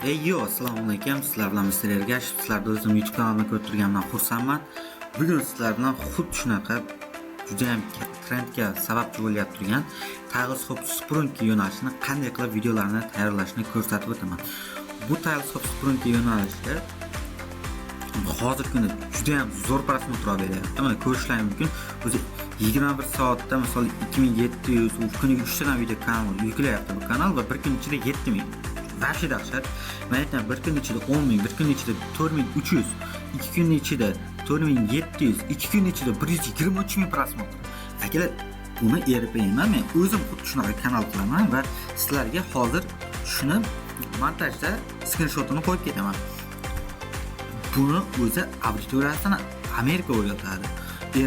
Eyyo, assalomu alaykum. Sizlar bilan Mr. Ergash. Sizlarni o'zim YouTube kanalimda ko'rib turganimdan xursandman. Bugun sizlar bilan xuddi shunaqa juda ham trendga sababchi bo'lyapti turgan Tiles Hop Sprunki yo'nalishini qanday qilib videolarni tayyorlashni ko'rsatib o'taman. Bu Tiles Hop Sprunki yo'nalishi hozirgi kunda juda ham zo'r просмотр olib beryapti. Mana ko'rishlaring mumkin. O'zi 21 soatda misol 2700, kuniga 3 tadan video kanal yuklayapti bu kanal va bir kun ichida 7000. Вообще dahshat. Men aytaman, bir kun ichida 10 ming, bir kun ichida 4300, 2 kun ichida 4700, 2 kun ichida 123 ming просмотр. Akalar, buni RPM men o'zim xuddi shunaqa kanal qilaman va sizlarga hozir shuni montajda skrinshotini qo'yib ketaman. Buni o'zi auditoriyasini Amerika o'ylatadi.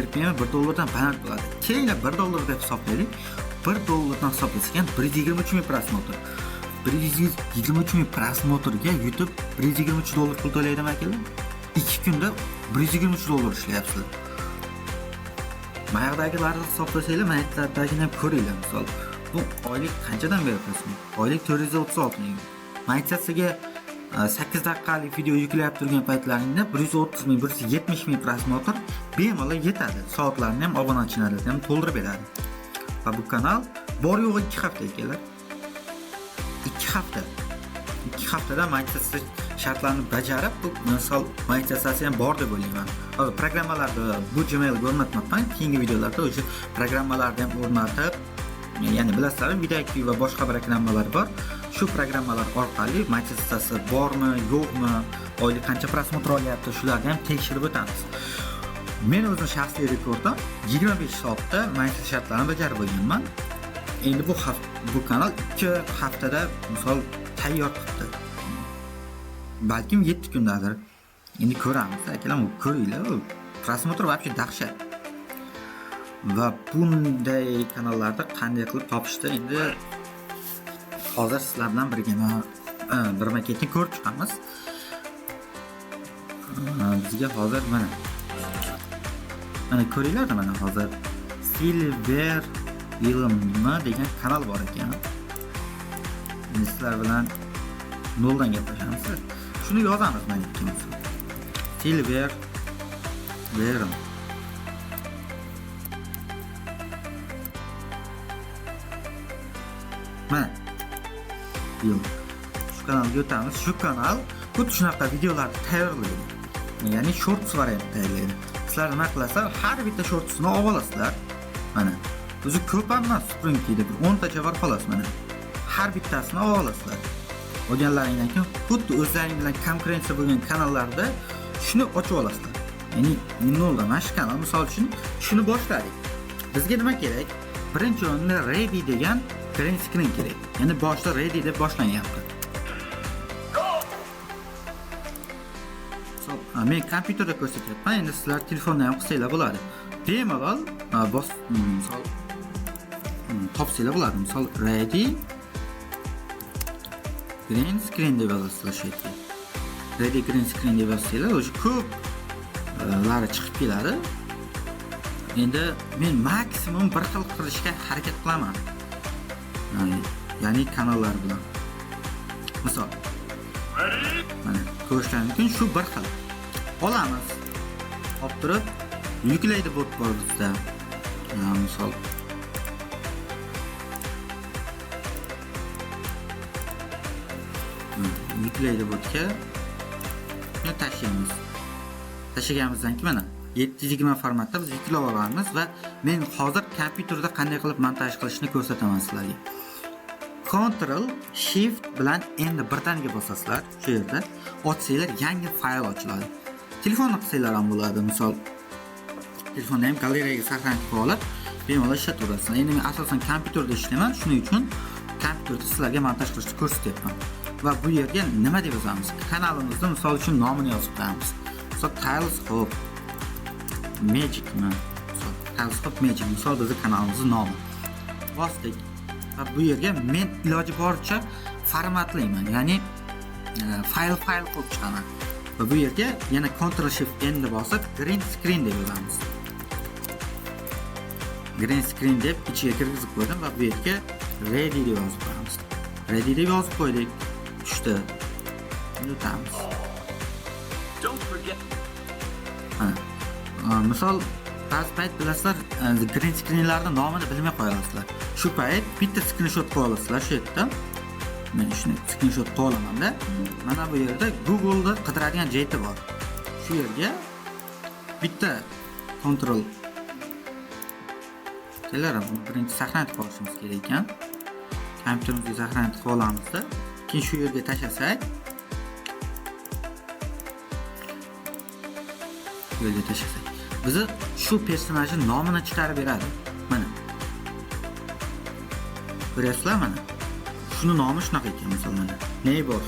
RPM 1 dollardan baland bo'ladi. Keyin 1 dollar deb hisoblaylik. 1 dollardan hisoblasak ham 123 ming просмотр. 123 ming просмотр ga YouTube 123 dollar pul to'laydimi akalar? 2 kunda 123 dollar ishlayapsizlar. Mana yoqdagilarni hisoblasanglar, mana yerlardagini ham ko'ringlar misol. Bu oylik qanchadan beryapsiz? Oylik 436 ming. Monetizatsiyaga 8 daqiqalik video yuklab turgan paytlaringda 130 ming, 170 ming просмотр bemalol yetadi. Soatlarni ham, obunachilarni ham to'ldirib beradi. Va bu kanal bor yo'g'i 2 hafta akalar. 2 hafta. 2 haftada monetizatsiya shartlarini bajarib, bu misol monetizatsiyasi ham bor deb o'ylayman. Hozir programmalarni bu Gmailga o'rnatmabman. Keyingi videolarda o'sha programmalarni ham o'rnatib, ya'ni bilasizlar, VidIQ va boshqa programmalar bor. Shu programmalar orqali monetizatsiyasi bormi, yo'qmi, oylik qancha просмотр olyapti, shularni ham tekshirib o'tamiz. Men o'zim shaxsiy rekordim 25 soatda monetizatsiya shartlarini bajarib bo'lganman. Endi bu hafta bu kanal 2 haftada misol tayyor qilibdi. Balkim 7 kundadir. Endi ko'ramiz, akalar, ko'ringlar, просмотр вообще dahshat. Va bunday kanallarni qanday qilib topishni endi hozir sizlar bilan birga birma-ketni ko'rib chiqamiz. Bizga hozir mana ko'ringlar, mana hozir Silver Ilmmi degan kanal bor ekan. Endi sizlar bilan noldan gaplashamiz. Shuni yozamiz mana ikkimiz. Silver Verum. Mana. Yo'q. Shu kanalga o'tamiz. Shu kanal xuddi shunaqa videolarni tayyorlaydi. Ya'ni shorts variant tayyorlaydi. Sizlar nima qilasizlar? Har bitta shortsini olib olasizlar. Mana. O'zi ko'p ham emas, Spring'da bir 10 tacha bor xolos mana. Har bittasini olib olasizlar. Olganlaringdan keyin xuddi o'zlaring bilan konkurensiya bo'lgan kanallarda shuni ochib olasizlar. Ya'ni noldan mana shu kanal misol uchun shuni boshladik. Bizga nima kerak? Birinchi o'rinda ready degan green screen kerak. Ya'ni boshida ready deb boshlanyapti. So, men kompyuterda ko'rsatyapman. Endi sizlar telefonda ham qilsanglar bo'ladi. Bemalol bos misol topsanglar bo'ladi. Misol ready green screen deb yozasizlar shu yerga. Ready green screen deb yozsanglar, o'sha ko'plari chiqib keladi. Endi men maksimum bir xil qilishga harakat qilaman. Ya'ni kanallar bilan. Misol mana ko'rishlaring mumkin, shu bir xil. Olamiz. Olib turib yuklaydi bot bor bizda. Misol yuklaydi botga tashlaymiz. Tashlaganimizdan keyin mana 720 formatda biz yuklab olamiz va men hozir kompyuterda qanday qilib montaj qilishni ko'rsataman sizlarga. Ctrl Shift bilan N birdaniga bosasizlar shu yerda. Ochsanglar yangi fayl ochiladi. Telefonda qilsanglar ham bo'ladi. Misol telefonda ham galereyaga saqlanib qilib olib, bemalol ishlataverasizlar. Endi men asosan kompyuterda ishlayman, shuning uchun kompyuterda sizlarga montaj qilishni ko'rsatyapman. Va bu yerga nima deb yozamiz? Kanalimizda misol uchun nomini yozib qo'yamiz. Misol Tiles Hop Magic mi? Misol Tiles Hop Magic misol bizning kanalimizning nomi. Bosdik. Va bu yerga men iloji boricha formatlayman, ya'ni fayl qilib chiqaman. Va bu yerga yana Ctrl Shift N deb bosib green screen deb yozamiz. Green screen deb ichiga kirgizib qo'ydim va bu yerga ready deb yozib qo'yamiz. Ready deb yozib qo'ydik. Tushdi. Endi o'tamiz. Don't forget. Mana. Misol ba'zi payt bilasizlar, green screenlarni nomini bilmay qo'yasizlar. Shu payt bitta screenshot qo'ya olasizlar shu yerda. Men shuni screenshot qo'ya olamanda, mana bu yerda Google'da qidiradigan jeti bor. Shu yerga bitta Ctrl Kelar, buni birinchi saqlanib qolishimiz kerak ekan. Kompyuterimizga saqlanib qolamizda, keyin shu yerga tashlasak, bu yerga tashlasak, bizni shu personajning nomini chiqarib beradi. Mana. Ko'ryapsizlar mana. Shuni nomi shunaqa ekan, misol mana. Neighbor.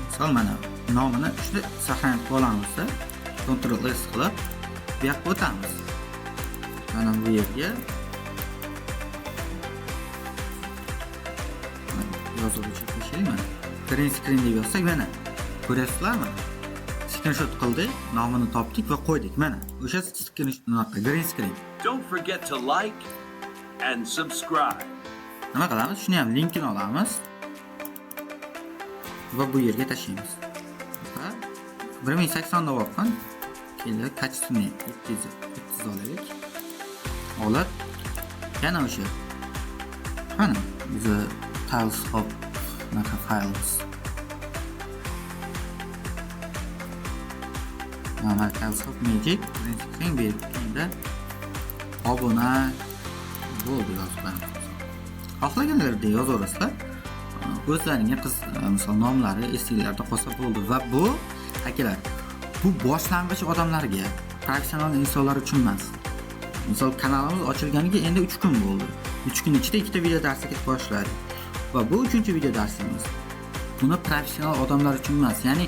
Misol mana nomini shuni saqlanib qolamizda, Ctrl S qilib bu yoqqa o'tamiz. Mana bu yerga yozib o'chirib mana. Green screen deb yozsak, mana ko'ryapsizlarmi? Screenshot qildik, nomini topdik va qo'ydik. Mana o'sha screenshot green screen. Don't forget to like and subscribe. Nima qilamiz? Shuni ham linkini olamiz va bu yerga tashlaymiz. Va 1080 da olgan. Keyin kачественный 700 olaylik. Olib yana o'sha mana biza tiles hop bunaqa files. Mana tiles hop magic green screen berib endi obuna bo'ldi yozib qo'yamiz. Xohlaganlarda yozaverasizlar. O'zlaringga qiz misol nomlari esinglarda qolsa bo'ldi va bu akalar bu boshlang'ich odamlarga, professional insonlar uchun emas. Misol kanalimiz ochilganiga endi 3 kun bo'ldi. 3 kun ichida 2 ta video darsi ketib boshladik. Va bu 3-video darsimiz. Buni professional odamlar uchun emas. Ya'ni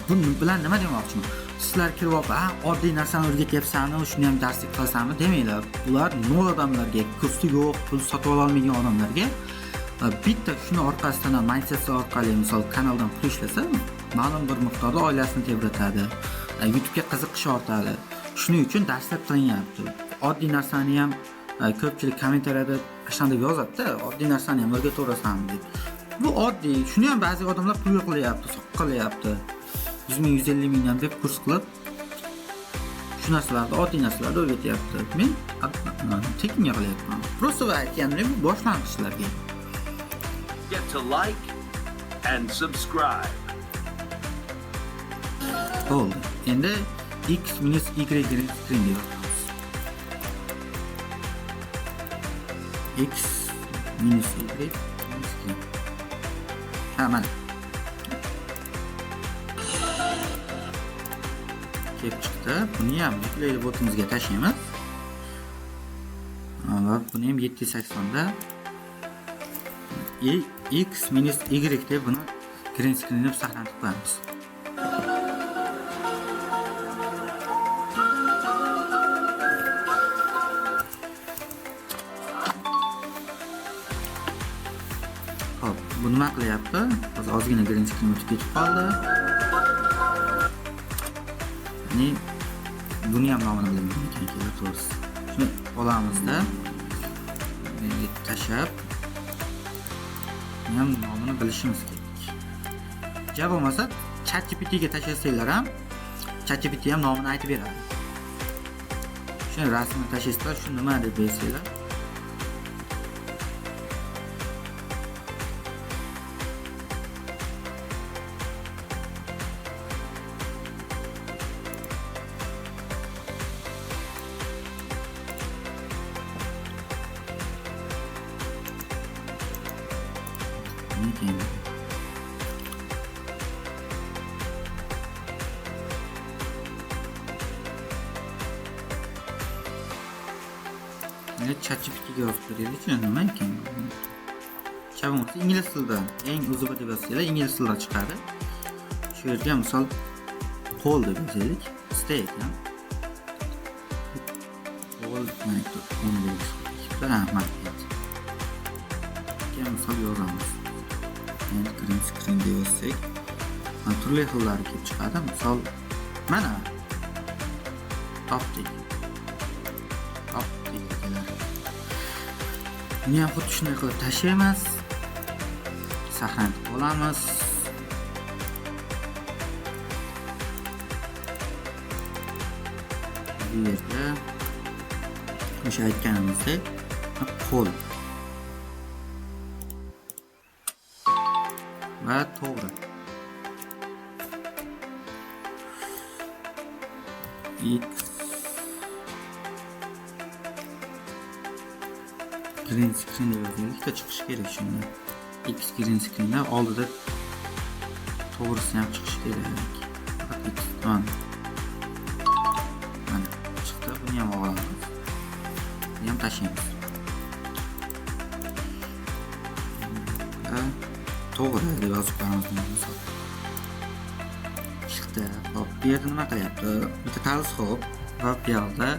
bu bilan nima demoqchiman? Sizlar kirib olib, "Ha, oddiy narsani o'rgatyapsan, shuni ham darslik qilasanmi?" demanglar. Ular nol odamlarga, kursi yo'q, pul sotib ola olmaydigan odamlarga bitta shuni orqasidan ham monetizatsiya orqali misol kanaldan pul ishlasa, ma'lum bir miqdorda oilasini tebratadi, YouTube'ga qiziqish ortadi. Shuning uchun darslar qilinyapti. Oddiy narsani ham ko'pchilik kommentariyada qanday deb yozadi-da, oddiy narsani ham o'rgataverasanmi deb. Bu oddiy, shuni ham ba'zi odamlar pul qilyapti, soqqa qilyapti. 100 ming, 150 mingdan deb kurs qilib shu narsalarni, oddiy narsalarni o'rgatyapti. Men tekinga qilyapman. Prosta aytganimdek, bu boshlang'ichlarga. Get to like and subscribe. Bo'ldi. Endi x minus y green screen deb yozamiz. X minus y green screen. Ha, mana. Kelib chiqdi. Buni ham yuklaylik botimizga tashlaymiz. Va buni ham 780 da x minus y deb buni green screen deb saqlanib qo'yamiz. Xo'p, bu nima qilyapti? Hozir ozgina green screen o'tib ketib qoldi. Ya'ni buni ham nomini bilmayman ekan, kelar to'g'risi. Shuni olamizda, tashlab buni ham nomini bilishimiz kerak. Ja bo'lmasa ChatGPT ga tashlasanglar ham ChatGPT ham nomini aytib beradi. Shuni rasmini tashlaysizlar, shu nima deb bersanglar. ChatGPTga yozib beraylikchi, nima ekan? Chabonsi ingliz tilida, eng uzubi deb yozsanglar ingliz tilida chiqadi. Shu yerga misol qo'l deb yozaylik. Stay ekan. Qo'l mana mana keyin misol yozamiz. Endi green screen deb yozsak, turli xillari kelib chiqadi. Misol mana topdik. Topdik akalar. Buni ham xuddi shunday qilib tashlaymiz. Saqlanib olamiz. Bu yerda o'sha aytganimizdek qo'l va to'g'ri. X green screen deb yozaylik, ikkita chiqishi kerak shunda. X green screen'da oldida to'g'risi ham chiqishi kerak. Faqat X mana chiqdi, buni ham olamiz. Buni ham tashlaymiz. To'g'ri deb yozib qo'yamiz misol. Chiqdi. Hop, bu yerda nima qilyapti? Bitta teleskop va bu yoqda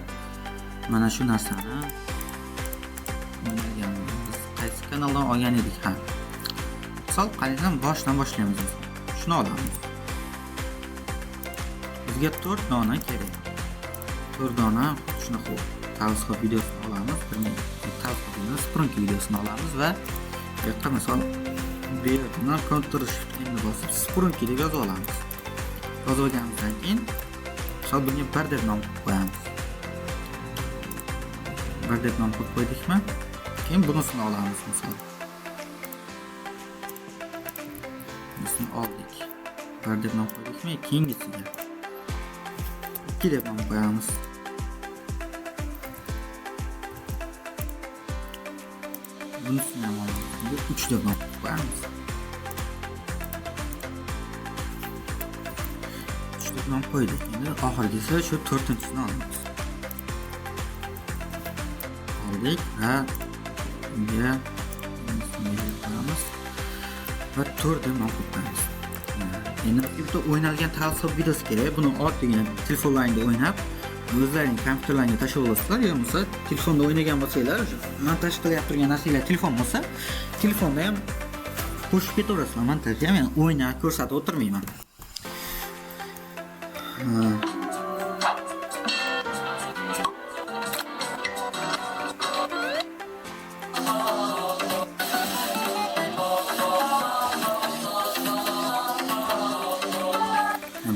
mana shu narsani o'ynaganmiz. Qaysi kanaldan olgan edik? Ha. Misol qayerdan boshdan boshlaymiz. Shuni olamiz. Bizga 4 dona kerak. 4 dona shunaqa teleskop videosini olamiz. Teleskop videosini, Sprunki videosini olamiz va bu yoqqa misol bu yerdan Ctrl Shift N bosib Sprunki deb yozib olamiz. Yozib olganimizdan keyin misol bunga 1 deb nom qo'yib qo'yamiz. 1 deb nom qo'yib qo'ydikmi? Keyin bunisini olamiz misol. Bunisini oldik. 1 deb nom qo'ydikmi? Keyingisiga 2 deb nom qo'yamiz. Bunisini ham olamiz. 3 deb nom qo'yamiz. 3 deb nom qo'ydik. Endi oxirgisi shu 4-chisini olamiz. Oldik va bunga qo'yamiz va 4 deb nom qo'yamiz. Endi bizga bitta o'ynalgan teleskop videosi kerak. Buni oddiygina telefonlaringda o'ynab, o'zlaring kompyuterlaringga tashlab olasizlar, yo bo'lmasa telefonda o'ynagan bo'lsanglar, o'sha montaj qilyapti turgan narsanglar telefon bo'lsa, telefonda ham qo'shib ketaverasizlar montajga ham, ya'ni o'ynab ko'rsatib o'tirmayman.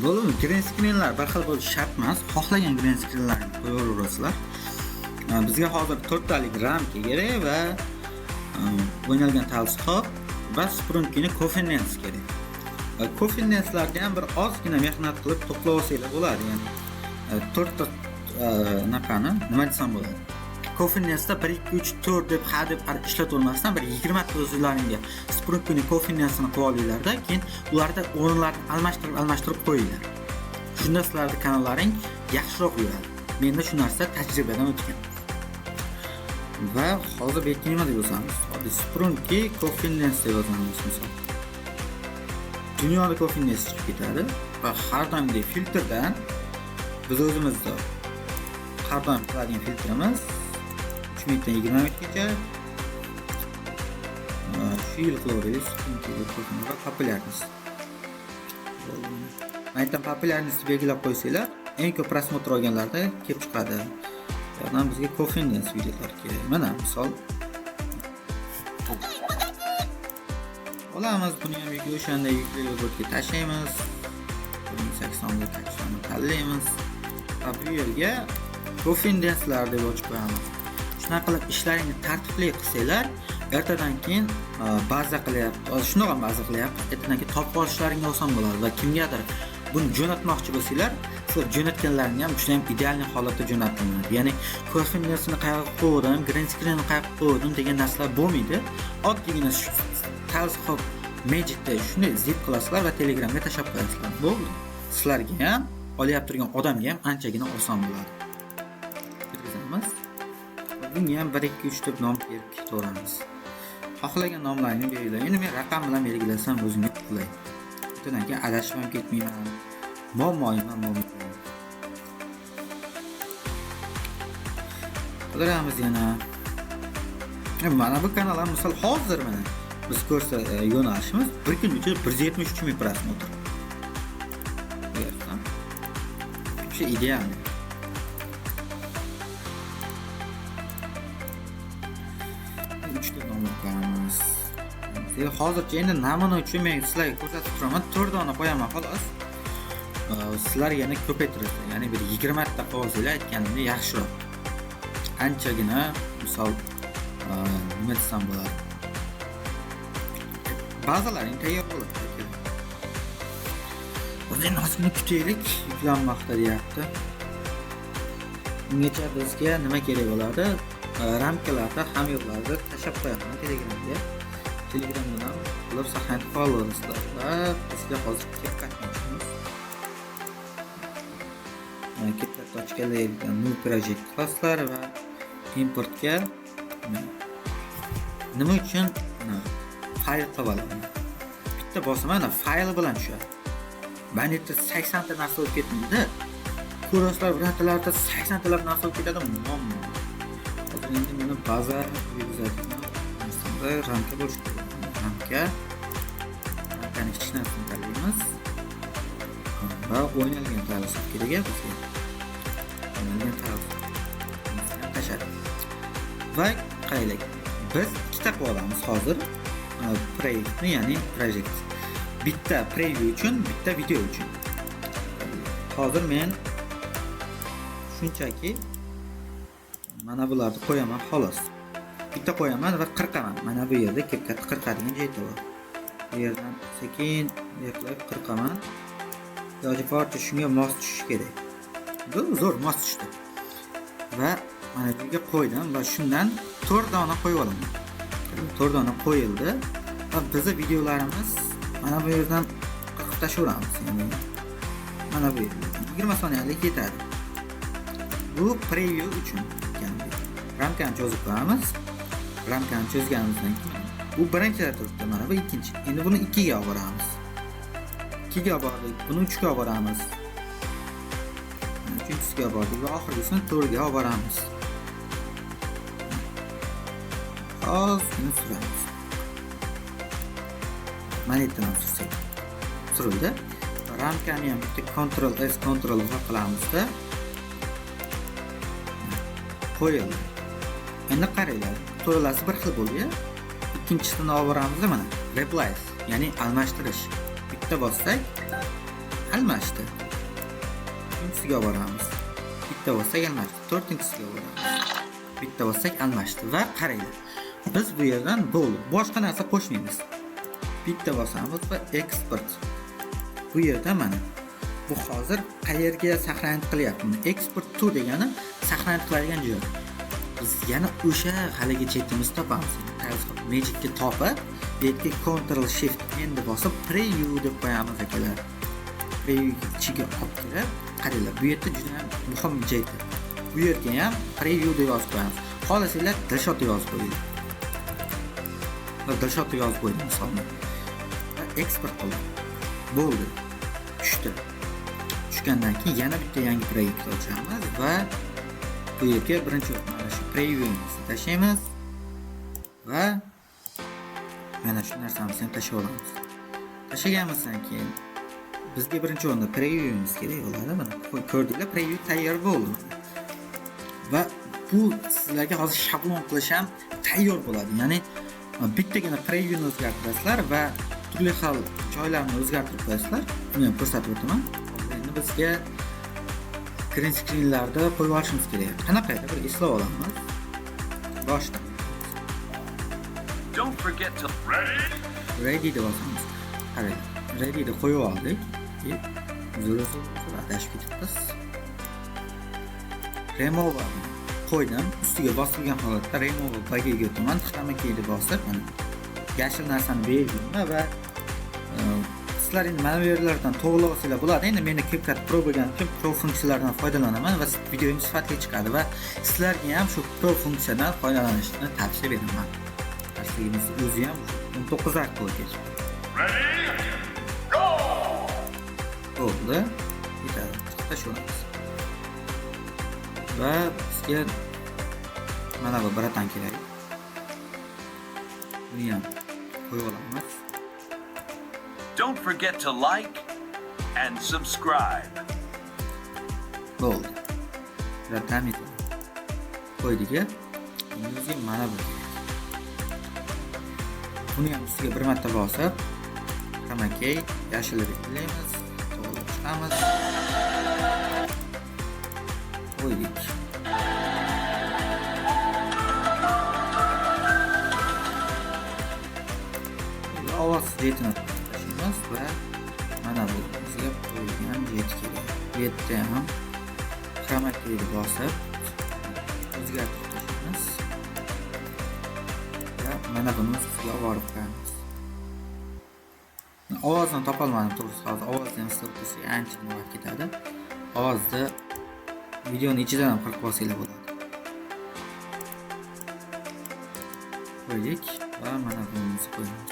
Bo'ldi, green screenlar bir xil bo'lishi shart emas. Xohlagan green screenlarni qo'yaverasizlar. Bizga hozir 4 talik ramka kerak va o'ynalgan teleskop va Sprunkini Coffin Dance kerak. Coffin Dance'larga ham bir ozgina mehnat qilib to'plab olsanglar bo'ladi. Ya'ni 4 ta naqani nima desam bo'ladi? Coffin Dance'da 1 2 3 4 deb ha deb ishlatavermasdan bir 20 ta o'zlaringga Sprunkini Coffin Dance'ni qilib olinglarda, keyin ularda o'rinlarni almashtirib qo'yinglar. Shunda sizlarning kanallaring yaxshiroq yuradi. Menda shu narsa tajribadan o'tgan. Va hozir bu yerga nima deb yozamiz? Oddiy Sprunki Coffin Dance deb yozamiz misol. Dunyoda Coffin Dance chiqib ketadi va har doimgidek filtrdan biz o'zimizda har doim qiladigan filtrimiz 3 minutdan 20 minutgacha shu yil qilaveraylik. Sprunki Coffin va populyarность. Aytdan populyarностьni belgilab qo'ysanglar, eng ko'p prosmotr olganlarda kelib chiqadi. Yerdan bizga Coffin Dance videolar kerak. Mana misol olamiz, buni ham o'shanda yukli robotga tashlaymiz. 1080 da kachani tanlaymiz va bu yerga Coffin Dance'lar deb ochib qo'yamiz. Shunaqa qilib ishlaringni tartibli qilsanglar, ertadan keyin baza qilyapti. Hozir shunaqa baza qilyapti. Ertadan keyin topib olishlaringga oson bo'ladi va kimgadir buni jo'natmoqchi bo'lsanglar, sizlar jo'natganlaringni ham juda ham ideal holatda jo'natiladi. Ya'ni Coffin Dance'ni qayerga qo'ydim, green screen'ni qayerga qo'ydim degan narsalar bo'lmaydi. Oddiygina Teleskop Magic'da shunday zip qilasizlar va Telegramga tashlab qo'yasizlar. Bo'ldi. Sizlarga ham, olyapti turgan odamga ham anchagina oson bo'ladi. Kirgizamiz. Bunga ham 1 2 3 deb nom berib ketaveramiz. Xohlagan nomlarni belgilang. Endi men raqam bilan belgilasam o'zimga qulay. Undan keyin adashib ham ketmayman. Muammoyim ham bo'lmaydi. Qidiramiz yana. Mana bu kanal ham misol hozir mana biz ko'rsa yo'nalishimiz bir kun ichida 173 ming prosmotr. Shu ideal. Uchta nom qo'yamiz. olamiz. Hozircha endi namuna uchun men sizlarga ko'rsatib turaman. 4 dona qo'yaman xolos. Sizlar yana ko'paytirasizlar. Ya'ni bir 20 ta qo'ysanglar aytganimda yaxshiroq. Anchagina misol nima desam bo'ladi. Bazalaring tayyor bo'ladi. O'zi endi ozgina kutaylik, yuklanmoqda deyapti. Ungacha bizga nima kerak bo'ladi? Ramkalarda, hamyonlarni tashlab qo'yaman Telegramga. Telegramdan ham qilib saqlanib qolasizlar va bizga hozir CapCutni ochamiz. CapCut ochganlardan new project qilasizlar va importga nima uchun fayl qilib olaman. Bitta bosaman, fayl bilan tushadi. Mana yerda 80 ta narsa bo'lib ketmaydi. Ko'rasizlar, birortalarda 80 talab narsa bo'lib ketadi, muammo. Hozir endi meni baza narsada ramka bo'lishi kerak. Ramka. Ramkani kichkinasini tanlaymiz. Va o'ynalgan tiles kerak bizga. O'ynalgan tiles. Tashladik. Va qaraylik. Biz ikkita qilib olamiz hozir. Proyektni, ya'ni project. Bitta preview uchun, bitta video uchun. Hozir men shunchaki mana bularni qo'yaman xolos. Bitta qo'yaman va qirqaman. Mana bu yerda CapCut qirqadigan joyi bor. Bu yerdan sekin qilib qirqaman. Iloji boricha shunga mos tushishi kerak. Bu zo'r mos tushdi. Va mana bu yerga qo'ydim va shundan 4 dona qo'yib olaman. 4 dona qo'yildi va bizni videolarimiz mana bu yerdan qirqib tashlayveramiz. Ya'ni mana bu yerda 20 soniyalik yetadi. Bu preview uchun. Ramkani cho'zib qo'yamiz. Ramkani cho'zganimizdan keyin bu birinchida turibdi, mana bu ikkinchi. Endi buni 2 ga olib boramiz. 2 ga olib bordik, buni 3 ga olib boramiz. Uchinchisiga olib bordik va oxirgisini 4 ga olib boramiz. Ozgina suramiz. Mana yerdan ham sursak. Surildi. Ramkani ham bitta Ctrl S, Ctrl V qilamizda. Qo'yildi. Endi qaranglar, to'ralasi bir xil bo'ldi. Ikkinchisini olib boramiz mana. Replace, ya'ni almashtirish. Bitta bossak almashdi. Uchinchisiga olib boramiz. Bitta bossak almashdi. To'rtinchisiga olib boramiz. Bitta bossak almashdi va qaranglar. Biz bu yerdan bo'ldi. Boshqa narsa qo'shmaymiz. Bitta bosamiz va eksport. Bu yerda mana bu hozir qayerga saqlanib qilyapti? Export to degani saqlanib qiladigan joy. Biz yana o'sha haligi chetimizni topamiz. Magic'ni topib, bu yerga Ctrl Shift N bosib preview deb qo'yamiz akalar. Preview ichiga olib kirib, qaranglar, bu yerda juda ham muhim joydir. Bu yerga ham preview deb yozib qo'yamiz. Xohlasanglar Dilshod deb yozib qo'yinglar. Dilshod deb yozib qo'ydim misolni. Eksport qildim. Bo'ldi. Tushdi. Tushgandan keyin yana bitta yangi proyekt ochamiz va bu yerga birinchi mana shu previewimizni tashlaymiz va mana shu narsamizni ham tashlab olamiz. Tashlaganimizdan keyin bizga birinchi o'rinda previewimiz kerak bo'ladi. Mana ko'rdinglar, preview tayyor bo'ldi. Va bu sizlarga hozir shablon qilish ham tayyor bo'ladi. Ya'ni bittagina previewni o'zgartirasizlar va turli xil joylarni o'zgartirib qo'yasizlar. Buni ham ko'rsatib o'taman. Endi bizga green screenlarda qo'yib olishimiz kerak. Qanaqa edi? Bir eslab olamiz. Boshdan. Don't forget to Ready deb bosamiz. Qarang, ready deb qo'yib oldik. Zo'r zo'r adashib ketibmiz. Remove qo'ydim. Ustiga bosilgan holatda remove bagiga o'taman. Chroma keyni bosib, mana yashil narsani belgilayman va sizlar endi mana bu yerlardan to'g'rilab olsanglar bo'ladi. Endi meni CapCut Pro bo'lgani uchun Pro funksiyalaridan foydalanaman va videoyim sifatli chiqadi va sizlarga ham shu Pro funksiyadan foydalanishni tavsiya beraman. Darsligimiz o'zi ham 19 dakika bo'lib ketdi. Bo'ldi. Yetadi. Tashlaymiz. Va bizga mana bu bratan kerak. Buni ham qo'yib olamiz. Don't forget to like and subscribe. Bo'ldi. Bratan qo'ydik. Endi bizga mana bu kerak. Buni ham ustiga bir marta bosib, chroma key yashilni belgilaymiz, to'g'rilab chiqamiz. Qo'ydik. Ovoz jihatini tashlaymiz va mana bu bizga qo'yilgan jihat kerak. Bu yerda ham chroma keyni bosib o'zgartirib tashlaymiz va mana buni ustiga olib qo'yamiz. Ovozni topolmadim to'g'risi, hozir ovozni ham sizlar o'tsa ancha vaqt ketadi. Ovozni videoni ichidan ham qirqib olsanglar bo'ladi. Qo'ydik va mana buni qo'yamiz.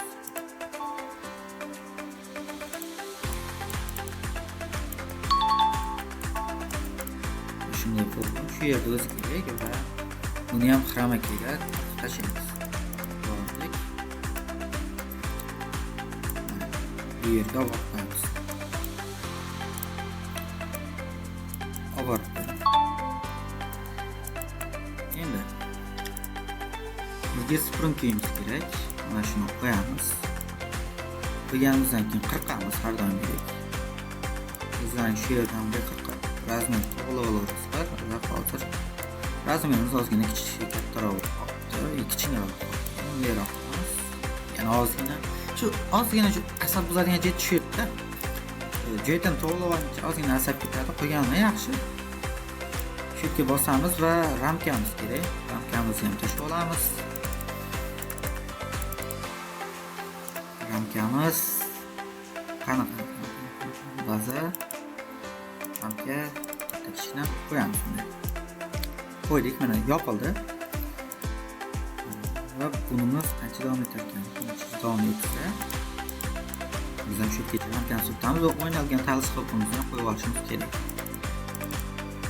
Shunday bo'ldi. Shu yerda o'zi kerak va buni ham chroma keyga tashlaymiz. Bordik. Bu yerga olib qo'yamiz. Olib qo'yamiz. Endi bizga sprung kiyimiz kerak. Mana shuni qo'yamiz. Qo'yganimizdan keyin qirqamiz har doimgidek. Bizdan shu yerdan bir qirqib razmer to'g'ri olaverasizlar va hozir razmerimiz ozgina kichik kattaroq bo'lib qoldi, kichkinaroq bo'lib qoldi. Bunday qilamiz. Yana ozgina shu ozgina shu asab buzadigan joy shu yerda. Joydan to'g'ri olgancha ozgina asab ketadi, qo'yganmi yaxshi. Shu yerga bosamiz va ramkamiz kerak. Ramkamizni ham tashlab olamiz. Ramkamiz qanaqa? Baza ramka kichkina qo'yamiz buni. Qo'ydik, mana yopildi. Va bunimiz qancha davom etar ekan? Qancha davom etsa, biz ham shu yergacha ramkani surtamiz va o'ynalgan teleskopimizni qo'yib olishimiz kerak.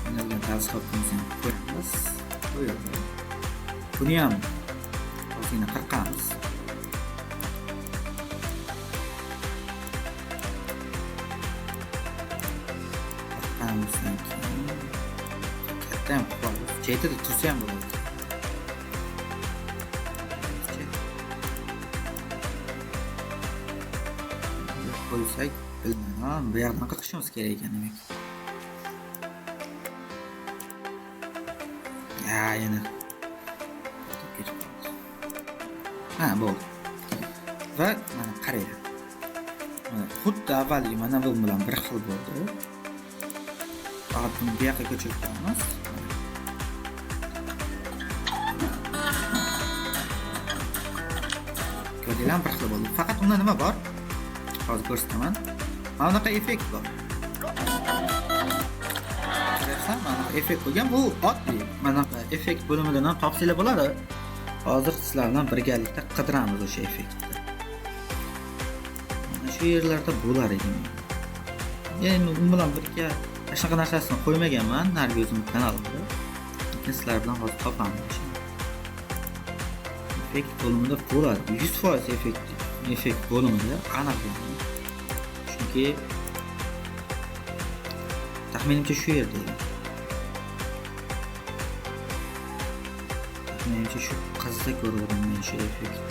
O'ynalgan teleskopimizni ham qo'yamiz. Qo'yildi. Buni ham ozgina qirqamiz. Qirqqanimizdan keyin katta ham qilib olamiz. Chetida tursa ham bo'ladi. Qo'ysak, bilmadim, bu yoqdan qirqishimiz kerak ekan demak. Ya, yana ketib qoldi. Ha, bo'ldi. Va mana qaranglar. Mana xuddi avvalgi mana bu bilan bir xil bo'ldi. Faqat buni bu yoqqa ko'chirib qo'yamiz. Ko'rdinglarmi, bir xil bo'ldi. Faqat unda nima bor? Hozir ko'rsataman. Mana bunaqa effekt bor. Ko'ryapsan, mana bunaqa effekt qo'ygan. Bu oddiy. Mana bunaqa effekt bo'limidan ham topsanglar bo'ladi. Hozir sizlar bilan birgalikda qidiramiz o'sha effektni. Mana shu yerlarda bo'lar edi. Endi u bilan birga mana shunaqa narsasini qo'ymaganman narigi o'zim kanalimda. Lekin sizlar bilan hozir topamiz. Effekt bo'limida bo'ladi. 100% effekt bo'limida aniq bo'ladi. Chunki taxminimcha shu yerda edi. Taxminimcha shu qizda ko'rdim men shu effektni.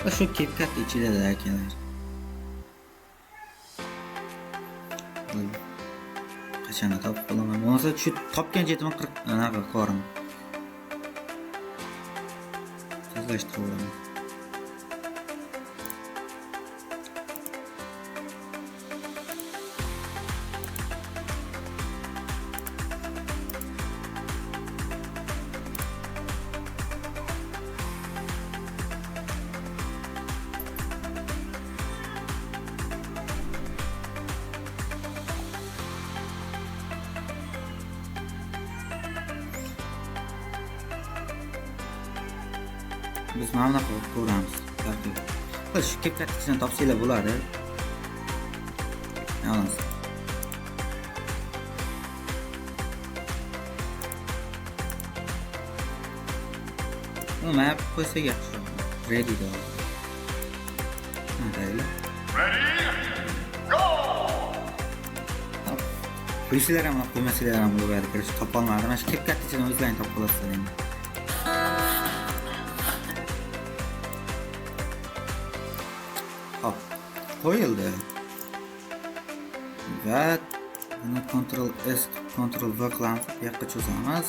Va shu CapCut ichida akalar. Qachon topib qolaman? Bo'lmasa shu topgan jetim 40 anaqa qorim. Tezlashtiraveraman. Biz mana bunaqa qilib ko'ramiz. Shu CapCut ichidan topsanglar bo'ladi. Olamiz. Buni mana qo'ysak yaxshiroq. Ready da. Qaranglar. Ready? Go! Qo'ysanglar ham, qo'ymasanglar ham bo'ladi. Kirish topolmadim. Mana shu CapCut ichidan o'zlaring topib olasizlar endi. Hop, qo'yildi. Va buni Ctrl S, Ctrl V qilamiz, bu yoqqa cho'zamiz.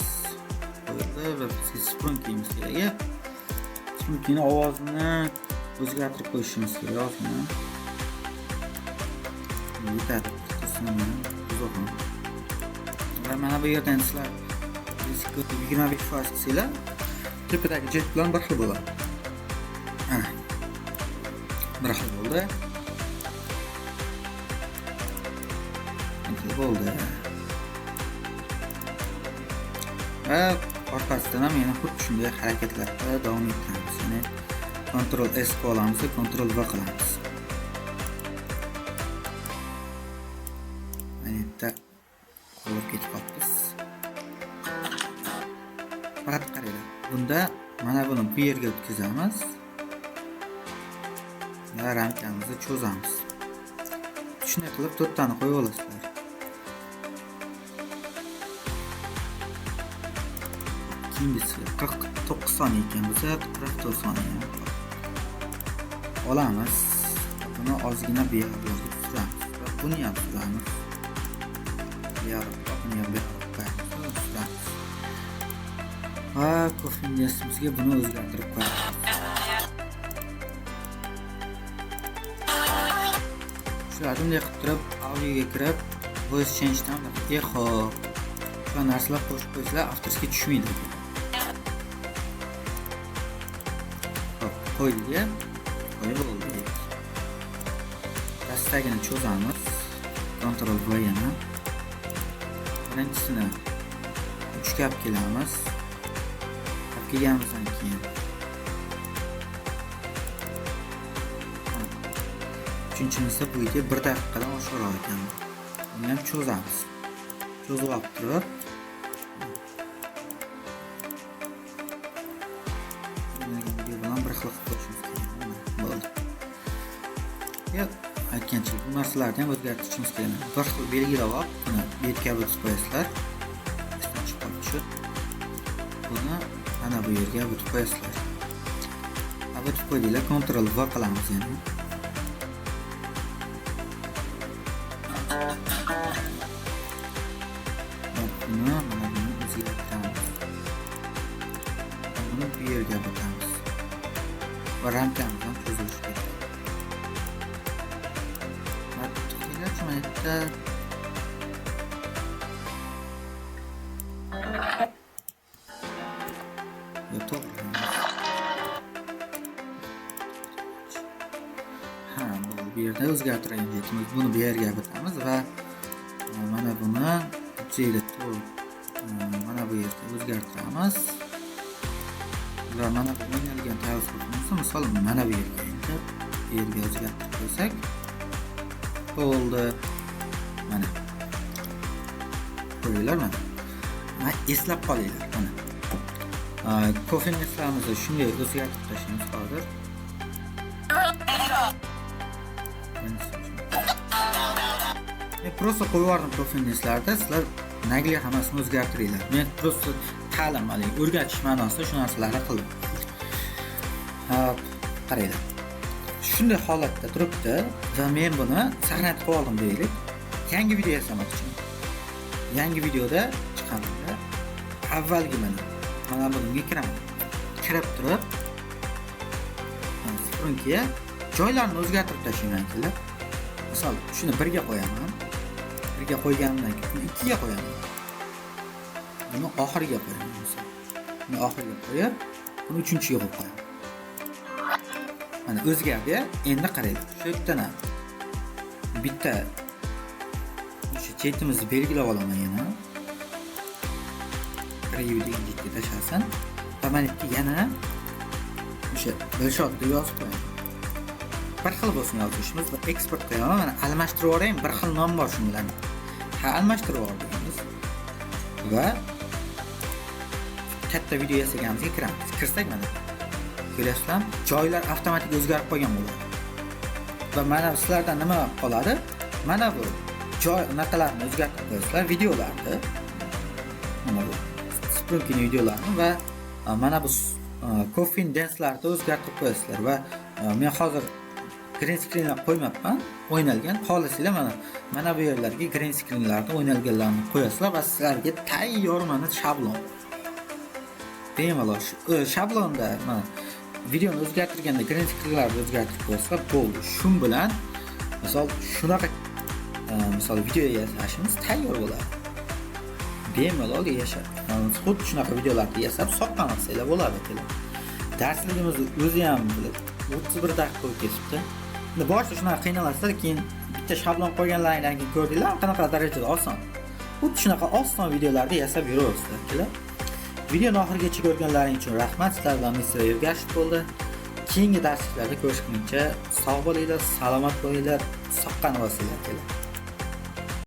Qo'yildi va bizga Sprunkeyimiz kerak. Sprunkeyni ovozini o'zgartirib qo'yishimiz kerak ozgina. Yetadi, qismini uzoqmi. Va mana bu yerdan sizlar 25% qilsanglar, tepadagi jet bilan bir xil bo'ladi. Ana. Bir xil bo'ldi. Bir xil bo'ldi. Va orqasidan ham yana xuddi shunday harakatlarda davom ettiramiz. Ya'ni Ctrl S qilib olamiz, Ctrl V qilamiz. Mana yerda qolib ketib qolibmiz. Faqat qaranglar, bunda mana buni bu yerga o'tkazamiz va ramkamizni cho'zamiz. Shunday qilib to'rttani qo'yib olasizlar. Keyingisi 49 soniya ekan, bo'lsa 44 soniya. Olamiz. Buni ozgina bu yoqqa suramiz va buni ham suramiz. Bu yoqqa, buni ham bu yoqqa suramiz. Va kofeinimizga buni o'zgartirib qo'yamiz. Shularni bunday qilib turib, audioga kirib, voice change'dan echo shu narsalar qo'shib qo'ysalar, avtorskiy tushmaydi. Hop, qo'ydik. Qo'yib bo'ldik. Pastdagini cho'zamiz. Ctrl V yana. Birinchisini 3 ga olib kelamiz. Olib kelganimizdan keyin uchinchisida bu yerga 1 daqiqadan oshiqroq ekan. Buni ham cho'zamiz. Cho'zib olib turib video bilan bir xil qilib qo'yishimiz kerak. Bo'ldi. Yo'q, aytgancha bu narsalarni ham o'zgartirishimiz kerak. Bir xil belgilab olib, buni bu yerga o'tkazib qo'yasizlar. Esdan chiqib qolib tushib. Buni mana bu yerga o'tkazib qo'yasizlar. O'tkazib qo'ydinglar, Ctrl V qilamiz yana. Buni mana buni o'zgartiramiz. Buni bu yerga o'tamiz. Va ramkamiz ham cho'zilishi kerak. Va to'xtanglarchi, mana yerda to'g'ri. Ha, bu yerda o'zgartirgan jetimiz. Buni bu yerga o'tamiz va mana buni mana bu yerda o'zgartiramiz. Va mana bu o'ynalgan tiles bo'lsa, misol mana bu yerga endi bu yerga o'zgartirib qo'ysak bo'ldi. Mana qo'yinglar mana. Mana eslab qolinglar mana. Kofeinlarimizni shunday o'zgartirib tashlaymiz hozir. Men prosta qo'yib yubordim kofeinlarni, sizlar nagli hammasini o'zgartiringlar. Men prosta ta'lim oling, o'rgatish ma'nosida shu narsalarni qildim. Hop, qaranglar. Shunday holatda turibdi va men buni sahnada qo'yib oldim deylik. Yangi video yasamoqchiman. Yangi videoda chiqamanda avvalgi mana bunga kiraman. Kirib turib, Sprunkiga joylarini o'zgartirib tashlayman kelib. Misol, shuni 1 ga qo'yaman. 1 ga qo'yganimdan keyin buni 2 ga qo'yaman. Buni oxiriga qo'yaman misol. Buni oxiriga qo'yib, buni 3-ga qo'yib qo'yaman. Mana o'zgardi. Endi qaraylik. Shu yerdan ham bitta o'sha chetimizni belgilab olaman yana. Preview degan chetga tashlasin. Va mana yerga yana O'sha Dilshod deb yozib qo'ying. Bir xil bo'lsin yozishimiz va eksport qilaman. Mana almashtirib yuboraymi, bir xil nom bor shu bilan. Ha, almashtirib yubor deymiz. Va katta video yasaganimizga kiramiz. Kirsak, mana ko'ryapsizlarmi? Joylar avtomatik o'zgarib qolgan bo'ladi. Va mana sizlardan nima qoladi? Mana bu joy unaqalarni o'zgartirib qo'yasizlar, videolarni. Mana bu Sprunkini videolarni va mana bu Coffin Dance'larni o'zgartirib qo'yasizlar va men hozir green screenlar qo'ymabman, o'ynalgan. Xohlasanglar, mana bu yerlarga green screenlarni o'ynalganlarni qo'yasizlar va sizlarga tayyor mana shablon. Bemalol shablonda mana videoni o'zgartirganda green screenlarni o'zgartirib qo'yasizlar, bo'ldi. Shu bilan misol shunaqa misol video yasashimiz tayyor bo'ladi. Bemalol yashab, xuddi shunaqa videolarni yasab soqqan qilsanglar bo'ladi, akalar. Darsligimizni o'zi ham 31 daqiqa bo'lib ketibdi. Endi boshida shunaqa qiynalasizlar, keyin bitta shablon qo'yganlaringdan keyin ko'rdinglar qanaqa darajada oson. Xuddi shunaqa oson videolarni yasab yuraverasizlar, akalar. Videoni oxirigacha ko'rganlaring uchun rahmat. Sizlar bilan Mr. Ergashev bo'ldi. Keyingi darsliklarda ko'rishguncha sog' bo'linglar, salomat bo'linglar, soqqani bosinglar, akalar.